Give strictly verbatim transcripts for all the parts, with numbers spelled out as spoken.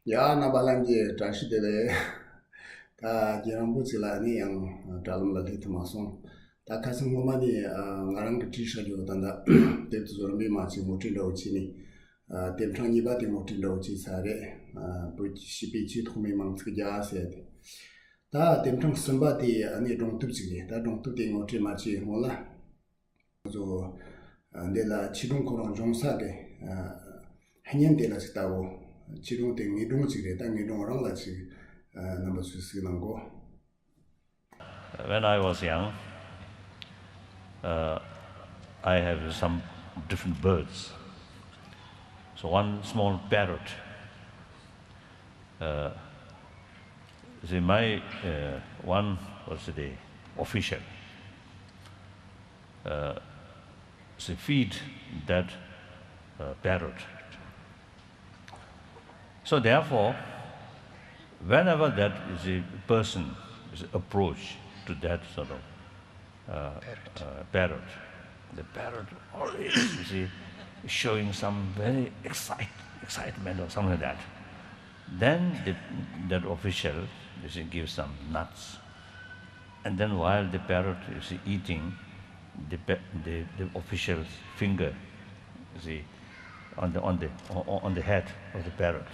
ཡ། རྣམ་པ་ལྷན་རྒྱས་བཀྲ་ཤིས་བདེ་ལེགས། ད་རྒྱུན་རིང་པོ་ཅིག་ལ་ནི་ཡང་དྲ་ལམ་ལ་སླེབས་ཐུབ་མ་སོང་། ད་ཁ་སང་སྔོན་མ་ནས་ང་རང་གིས་བྲིས་བཞག་རྒྱུ་ད་ལྟ་དེབ་ཏུ་བཟོ་རིམ་པའི་མ་ཅིག་ངོ་སྤྲོད་འདྲ་བོ་བྱས་ནས། དེབ་ཕྲེང་གཉིས་པ་དེ་ངོ་སྤྲོད་འདྲ་བོ་བྱས་ཚར་རེད། བོད་ཀྱི་བྱིས་པའི་ཆེས་ཐོག་མའི་མིང་ཚིག་བརྒྱ་ཟེར་ཏེ། ད་དེབ་ཕྲེང་གསུམ་པ་དེ་ནི་སྒྲུང་དེབ་ཅིག་རེད། ད་སྒྲུང་དེབ་དེ་ངོ་སྤྲོད་མ་བྱས་སྔོན་ལ། ང་ཚོ་འདི་ལ་ཆོས་སྒྲུང་ཁོ་རང་སྦྱོང་ས་གི་བརྙན་དེ་ལ་ཅིག་ལྟ་བོ། ཆོས་སྒྲུང་དེ་དངོས་སྒྲུང་ཅིག་རེད། ད་དངོས་སྒྲུང་རང་ལ་ཅིག་རྣམ་པ་ཚོས་གཟིགས་གནང་གོ། When I was young, uh, I have some different birds. So one small parrot. Uh, see, my uh, one was the official. Uh, see, feed that uh, parrot. So therefore, whenever that is a person is approached to that sort of uh, parrot. Uh, parrot, the parrot always, you see, showing some very excite, excitement or something like that. Then the, that official, you see, gives some nuts. And then while the parrot is eating, the, the, the official's finger, you see, on the, on the, on the head of the parrot,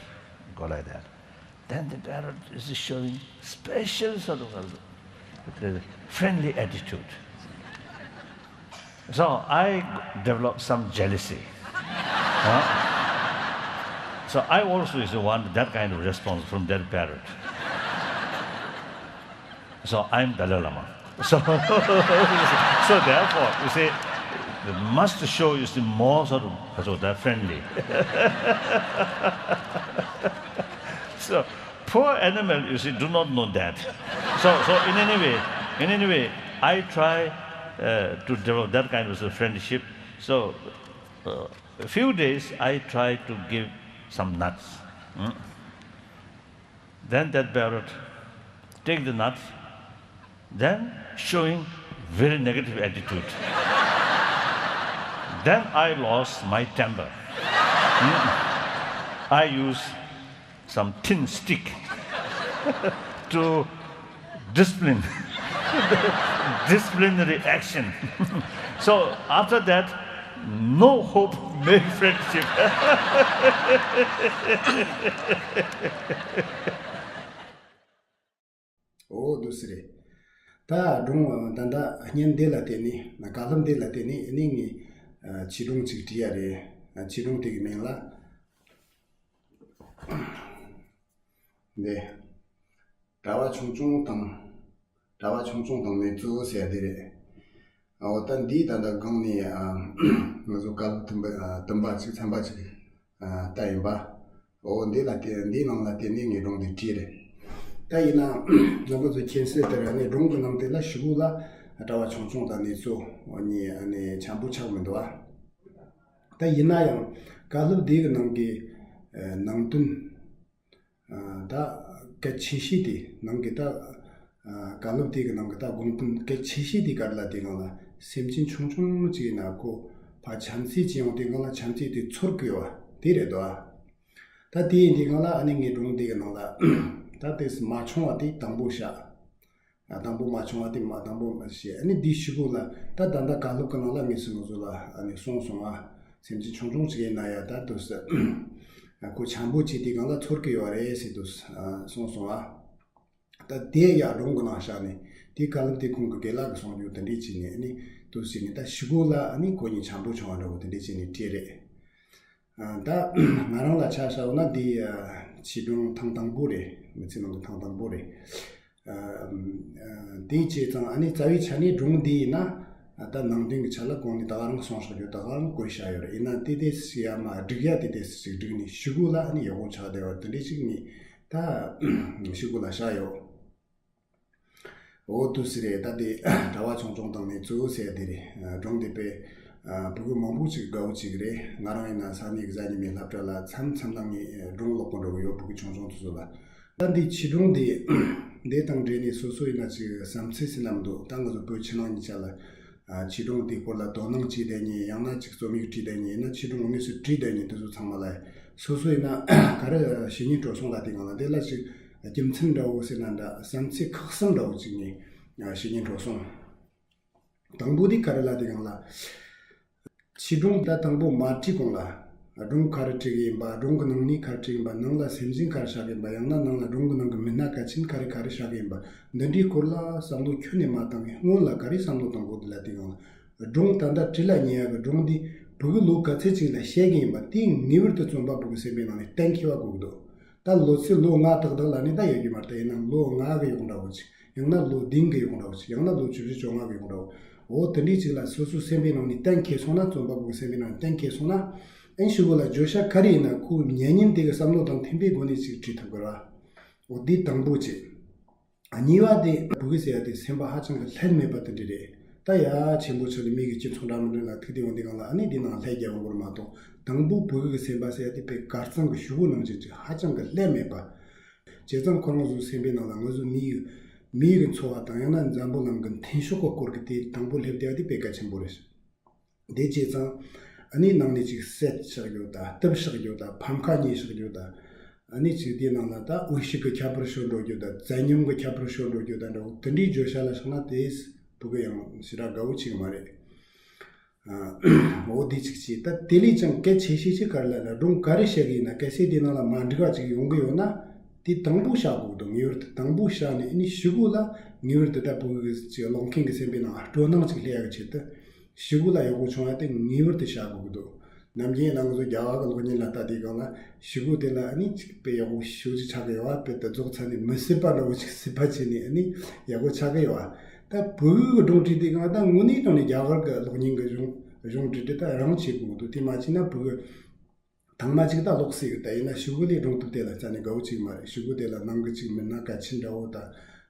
go like that. Then the parrot is showing special sort of a, a friendly attitude. So I developed some jealousy. Huh? So I also is want that kind of response from that parrot. So I'm Dalai Lama. So, so therefore, you see, the must show is the more sort of, sort of friendly. So poor animal, you see, do not know that. So, so in any way, in any way, I try uh, to develop that kind of friendship. So, uh, a few days I try to give some nuts. Hmm? Then that parrot take the nuts, then showing very negative attitude. Then I lost my temper. Hmm? I use some thin stick to discipline, disciplinary action. So after that, no hope, no friendship. ཨོ་འདུག་སེ་རེད། ད་སྒྲུང་ད་ལྟ་བརྙན་འདི་ལ་བལྟས་ནས་ན་བཀའ་སློབ་འདི་ལ་བལྟས་ནས་ཨ་ནི་ངས་ཆོས་སྒྲུང་ཅིག་བྲིས་ཡ་རེད། ཆོས་སྒྲུང་དེ་གི་མིང་ལ། འདི། གྲྭ་བ་ཆུང་ཆུང་དང་། གྲྭ་བ་ཆུང་ཆུང་དང་ནེ་ཙོ་ཟེར་ཡ་དེ་རེད། ཨོ་ད་འདི་ད་ལྟ་སྒང་ནས་ཨ། ང་ཚོ་བཀའ་སློབ་བདུན་པ་ཨ་བདུན་པ་ཅིག་ཚན་པ་ཅིག་ཨ་ལྟ་ཡིན་པ། ཨོ་འདི་ལ་བལྟས་འདིའི་ནང་ལ་བལྟས་ནས་ངས་སྒྲུང་འདི་བྲིས་རེད། ད་ཡིན་ན་རྣམ་པ་ཚོ་མཁྱེན་གསལ་ལྟར་ཨ་ནི་སྒྲུང་གི་ནང་དེ་ལ་ཞུ་གུ་ལ་གྲྭ་བ་ཆུང་ཆུང་དང་ནེ་ཙོ་གཉིས་ཨ་ནི་འཆམ་པོ་ཆགས་མི་འདུག་ཨ། ད་ཡིན་ན་ཡང་བཀའ་སློབ་འདི་གི་ནང་གི་ཨ་ནང་དོན། ད་གལ་ཆེ་ཤོས་དེ་ནང་གི་ད་བཀའ་སློབ་དེ་གི་ནང་གི་ད་དགོངས་དོན་གལ་ཆེ་ཤོས་དེ་ག་རེ་ལ་དེ་གང་ལ་སེམས་ཅན་ཆུང་ཆུང་ཅིག་ཡིན་ན་ཁོ་ཕར་བྱམས་བརྩེ་ཅིག་ཡོང་དེ་གང་ལ་བྱམས་བརྩེ་དེ་ཚོར་དགོས་པ་དེ་རེད་དོ། ད་དེ་ཡིན་དེ་གང་ལ་ཨ་ནི་ངའི་སྒྲུང་དེ་གི་ནང་ལ་ད་དེ་མ་བྱུང་བ་དེ་དང་པོ་བཞག་ཨ་དང་པོ་མ་བྱུང་བ་དེ་མ་དང་པོ་མ་བྱས་ཨ་ནི་འདིའི་ཕྱི་གོ་ལ་ད་ད་ལྟ་བཀའ་སློབ་ཀྱི་ནང་ལ་ངེས་སུ་ང་ཚོ་ལ་ཨ་ནི་གསུངས་སོང་ཨ། སེམས་ཅན་ཆུང་ཆུང་ཅིག་ཡིན་ན་ཡང་ད་དུ་ཟེར། ཨ་ཁོ་འཆམ་པོ་བྱས་དེ་གང་ལ་ཚོར་གི་ཡོད་རེད་ཟེར་དུ་ཨ་གསུངས་སོང་ཨ། ད་དེ་ཡང་སྒྲུང་གི་ནང་བཞག་ནས་དེ་བཀའ་སློབ་དེ་ཁོང་གི་དགེ་ལགས་ཀྱི་གསུང་རྒྱུ་དེ་འདྲས་བྱས་ནས་ཨ་ནི་དུ་ཟེར་ནས་ད་ཕྱི་གོ་ལ་ཨ་ནི་ཁོ་གཉིས་འཆམ་པོ་བྱུང་བ་འདྲ་བོ་དེ་འདྲས་བྱས་ནས་བྲིས་རེད། ད་ང་རང་ལ་ཆ་བཞག་ན་འདི་ཆོས་སྒྲུང་ཐེངས་དང་པོ་རེད། མི་ཚེ་ནང་གི་ཐེངས་དང་པོ་རེད། དེའི་བྱས་ཙང་ཨ་ནི་རྩ་བའི་ཆ་ནས་སྒྲུང་འདི་ཡིན་ན་ད་ནང་དོན་གྱི་ཆ་ལ་གོང་ནས་ད་ག་རང་གསུངས་བཞག་རྒྱུ་ད་ག་རང་བཀོད་བཞག་ཡོད་རེད། ཡིན་ན་དེ་དེ་སི་ཡ་མ་སྒྲིག་ཡ་དེ་དེ་སི་ཞིག་བསྒྲིགས་ནས་ཕྱི་གོ་ལ་ཨ་ནི་ཡག་པོ་ཆགས་བསྡད་པ་དེ་འདྲས་ཞིག་ནས་ད་ཕྱི་གོ་ལ་བཞག་ཡོད། འོ་དུ་སི་རེད། ད་དེ་གྲྭ་བ་ཆུང་ཆུང་དང་ནི་གཙོ་བོ་ཟེར་དེ་རེད། སྒྲུང་དེ་པས་ཕྲུ་གུ་མང་པོ་ཅིག་དགའ་བོ་ཅིག་རེད། ང་རང་ཡིན་ན་ས་གནས་གཟའ་ཉི་མའི་སློབ་གྲྭ་ལ་མཚམས་མཚམས་ལ་ངས་སྒྲུང་ཀློག་གི་འགྲོ་གི་ཡོད། ཕྲུ་གུ་ཆུང་ཆུང་དེ་ཚོ་ལ། ད་འདི་ཆོས་སྒྲུང་དེ་འདི་དང་འབྲེལ་ནས་སོ་སོ་ཡིན་ན་ཅིག་བསམ་ཚུལ་ཟེར་ན་མི་འདུག་ད་ང་ཚོ་བོད་ཕྱི་ནང་གཉིས་ཆ་ལ་ཆོས་སྒྲུང་དེའི་སྐོར་ལ་དོ་སྣང་བྱེད་བསྡད་མཁན་ཡང་ན་ཅིག་རྩོམ་ཡིག་བྲིས་བསྡད་མཁན་ཡིན་ན་ཆོས་སྒྲུང་དངོས་སུ་བྲིས་བསྡད་མཁན་དེ་ཚོ་ཚང་མ་ལ་ སོ་སོ་ཡིན་ན་ག་རེ་བཤད་སྙིང་བྲོ་སོང་ལ་དེ་གང་ལ་དེ་ལ་ཅིག་རྒྱུ་མཚན་འདྲ་བོ་ཟེར་ན་འདྲ། བསམ་ཚུལ་ཁག་གསུམ་འདྲ་བོ་ཅིག་ནས་བཤད་སྙིང་བྲོ་སོང་། དང་པོ་དེ་ག་རེ་ལ་དེ་གང་ལ། ཕྱིས་སྒྲུང་ད་དང་པོ་མ་བྲིས་གོང་ལ། སྒྲུང་ག་རེ་བྲིས་གི་ཡིན་པ། སྒྲུང་གི་ནང་ནས་ག་རེ་བྲིས་ཡིན་པ། ནང་ལ་སེམས་ཅན་ག་རེ་བཞག་གི་ཡིན་པ། ཡང་ན་ནང་ལ་སྒྲུང་གི་ནང་གི་མི་སྣ་གལ་ཆེན་ག་རེ་ག་རེ་བཞག་གི་ཡིན་པ། འདི་འདྲའི་སྐོར་ལ་བསམ་བློ་ཁྱོན་ནས་མ་བཏང་བའི་སྔོན་ལ་ག་རེ་བསམ་བློ་བཏང་དགོས་འདི་ལ་དེ་གང་ལ། སྒྲུང་ད་ལྟ་བྲིས་ལ་ཉེ་ཡ་གི་སྒྲུང་འདི་བུ་གུ་ལོ་ག་ཚོད་ཅིག་ལ་བཤད་གི་ཡིན་པ་དེ་ངེས་པར་དུ་རྩོམ་པ་པོ་གི་སེམས་པའི་ནང་ནས་གཏན་འཁེལ་བ་དགོས་ཀྱི་འདུག་ད་ལོ་ཚོད་ལོ་ལྔ་ཏག་ཏག་ལ་ནི་ད་ཡོད་རྒྱུ་མ་རེད། ད་ཡིན་ན་ལོ་ལྔ་གི་ཡོང་འདྲ་བོ་ཅིག་ཡང་ན་ལོ་བདུན་གི་ཡོང་འདྲ་བོ་ཅིག་ཡང་ན་ལོ་བཅུ་བཞི་བཅོ་ལྔ་གི་ཡོང་འདྲ་བོ། འོ་དེ་འདྲའི་ཅིག་ལ་སོ་སོའི་སེམས་པའི་ནང་ནས་གཏན་འཁེལ་སོང་ན། རྩོམ་པ་པོ་གི་སེམས་པའི་ནང་ནས་གཏན་འཁེལ་སོང་ན། ཨན་ཞུ་གོ་ལ་བརྗོད་བྱ་ག་རེ་ཡིན་ན་ཁོའི་ཉན་མཁན་དེ་གི་བསམ་བློ་དང་མཐུན་པའི་སྒོ་ནས་ཅིག་བྲིས་ཐུབ་དགོས་ར། འོ་འདི་དང་པོ་ཅིག་གཉིས་པ་དེ་བུ་གུ་ཟེར་ཡ་དེ་སེམས་པ་ཧ་ཅང་གི་ལྷད་མེད་པ་དེ་འདྲ་རེད། ད་ཡ་ཆེན་པོ་ཆགས་ནས་མི་གི་སྤྱི་ཚོགས་འདྲ་མི་འདྲ་ལ་ཐུག་དེ་འོང་དེ་གང་ལ་ཨ་ནི་དེ་ནང་ལྷད་རྒྱག་འོང་དགོས་མ་གཏོགས། དང་པོ་བུ་གུ་གི་སེམས་པ་ཟེར་ཡ་དེ་དཔེ་གར་གཙང་གི་ཤོག་བུ་ནང་བཞིན་ཅིག་ཧ་ཅང་གི་ལྷད་མེད་པ། བྱས་ཙང་ཁོ་རང་ཚོའི་སེམས་པའི་ནང་ལ་ང་ཚོ་མི་ཡི་མི་ཡི་འཚོ་བ་དང་ཡང་ན་འཛམ་བུ་གླིང་གི་འཐེན་ཤོག་གི་སྐོར་གྱི་དེ་དང་པོ་སླེབས་བསྡད་པ་དེ་དཔེ་གལ་ཆེན་པོ་རེད། དེ་བྱས་ཙང་ཨ་ནི་ནང་ནས་ཅིག་བསད་བཞག་རྒྱུ་དང་གཏུབ་བཞག་རྒྱུ་དང་ཕམ་ཁ་ཉོས་བཞག་རྒྱུ་དང་། ཨ་ནི་ཅིག་དེའི་ནང་ལ་ད་འོས་ཤིག་གི་ཁྱད་པར་ཤོར་འགྲོ་རྒྱུ་དང་བཙན་ཉམས་ཀྱི་ཁྱད་པར་ཤོར་འགྲོ་རྒྱུ་དང་འདྲ་བོ་དེ་འདྲའི་བརྗོད་བྱ་ལ་བཞག་ན་དེ་བུ་གུ་ཡང་ཞེ་དྲག་དགའ་བོ་ཅིག་མ་རེད། འོ་དེ་ཅིག་བྱས། ད་དེ་ལས་ཀྱང་གལ་ཆེ་ཤོས་ཅིག་ག་རེ་ལབ་ན་སྒྲུང་ག་རེ་བཤད་གི་ཡིན་ན་གལ་སྲིད་དེ་ནང་ལ་མ་འགྲིག་པ་ཅིག་ཡོང་གི་ཡོད་ན་དེ་དང་པོ་བཤད་དགོས་འདུག་ངེས་པར་དུ་དང་པོ་བཤད་ནས་ཨ་ནི་ཤོག་གུ་ལ་ངེས་པར་དུ་ད་བུ་གུ་ཅིག་ཀློག་མཁན་གྱི་སེམས་པའི་ནང་སྤྲོ་སྣང་ཅིག་སླེབས་ཡག་གི་ཆེད་དུ་ཤོག་གུ་ལ་ཡག་པོ་བྱུང་བ་དེ་ངེས་པར་དུ་བཤད་དགོས་ཀྱི་འདུག་ནམ་རྒྱུན་ནང་ཚོ་རྒྱ་གར་གྱི་གློག་བརྙན་ལ་ལྟ་དུས་སྒང་ལ་ཤོག་གུ་དེ་ལ་ཨ་ནི་ཅིག་དཔེ་ཡག་པོ་ཤོག་ཅིག་ཆགས་ཀྱི་ཡོད་པ། དཔེ་དེ་རྫོགས་ཚར་ནས་མི་སྲིད་པ་འདྲ་བོ་ཅིག་སྲིད་པ་བྱས་ནས་ཨ་ནི་ཡག་པོ་ཆགས་ཀྱི་ཡོད་པ། ད་བུ་གུ་གི་སྒྲུང་བྲིས་དུས་སྒང་ད་དངོས་གནས་དྲང་ནས་རྒྱ་གར་གྱི་གློག་བརྙན་གྱི་གཞུང་གཞུང་བྲིས་དུས་ད་རང་བྱེད་དགོས་འདུག་དེ་མ་བྱས་ན་བུ་གུ་ཐེངས་མ་གཅིག་ད་ཀློག་སྲིད་གི། ད་ཡིན་ན་ཤོག་གུ་ལས་སྒྲུང་དེབ་དེ་ལ་རྩ་ནས་དགའ་བོ་ཅིག་མ་རེད། ཤོག་གུ་དེ་ལ་ནང་གི་ཅིག་མི་སྣ་གལ་ཆེན་འདྲ་བོ་དང་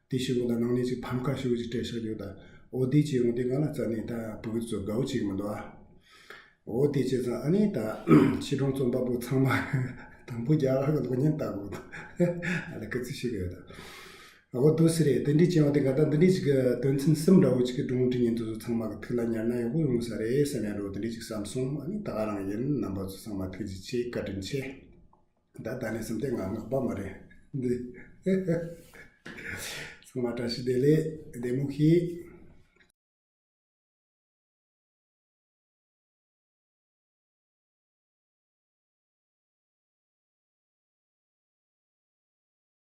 དེ་ཤོག་གུ་ལ་ནང་ནས་ཅིག་ཕམ་ཁ་ཤོག་གུ་ཅིག་སྤྲད་བཞག་རྒྱུ་དང་འོ་དེ་བྱས་ཡོང་དུས་སྒང་ལ་རྩ་ནས་ད་བུ་གུ་ཚོ་དགའ་བོ་ཅིག་མི་འདུག་ཨ། འོ་དེ་བྱས་ཙང་ཨ་ནི་ད་ཕྱིས་སྒྲུང་རྩོམ་པ་པོ་ཚང་མ་དང་པོ་རྒྱ་གར་གྱི་གློག་བརྙན་ལྟ་དགོས་འདུག་ཨ་ལ་སྐུ་རྩེད་ཞུ་གི་ཡོད་ད། འོ་དུ་སི་རེད། དེ་འདྲའི་བྱས་པ་དེ་ག་ད་འདི་འདྲའི་ཅིག་གི་དོན་ཚན་གསུམ་འདྲ་བོ་ཅིག་གི་སྒྲུང་འབྲི་མཁན་དེ་ཚོ་ཚང་མ་གི་ཐུགས་ལ་ཉར་ན་ཡག་པོ་ཡོང་ས་རེད་བསམ་ཡ་འདྲ་བོ་དེ་འདྲའི་ཅིག་བསམ་སོང་། ཨ་ནི་ད་ག་རང་ཡིན། རྣམ་པ་ཚོ་ཚང་མ་ཐུགས་རྗེ་ཆེ། བཀའ་དྲིན་ཆེ། ད་ད་ནས་བཟུང་སྟེ་ང་ངག་པ་མ་རེད་འདི། ཚང་མ་བཀྲ་ཤིས་བདེ་ལེགས། བདེ་མོ་བྱོས།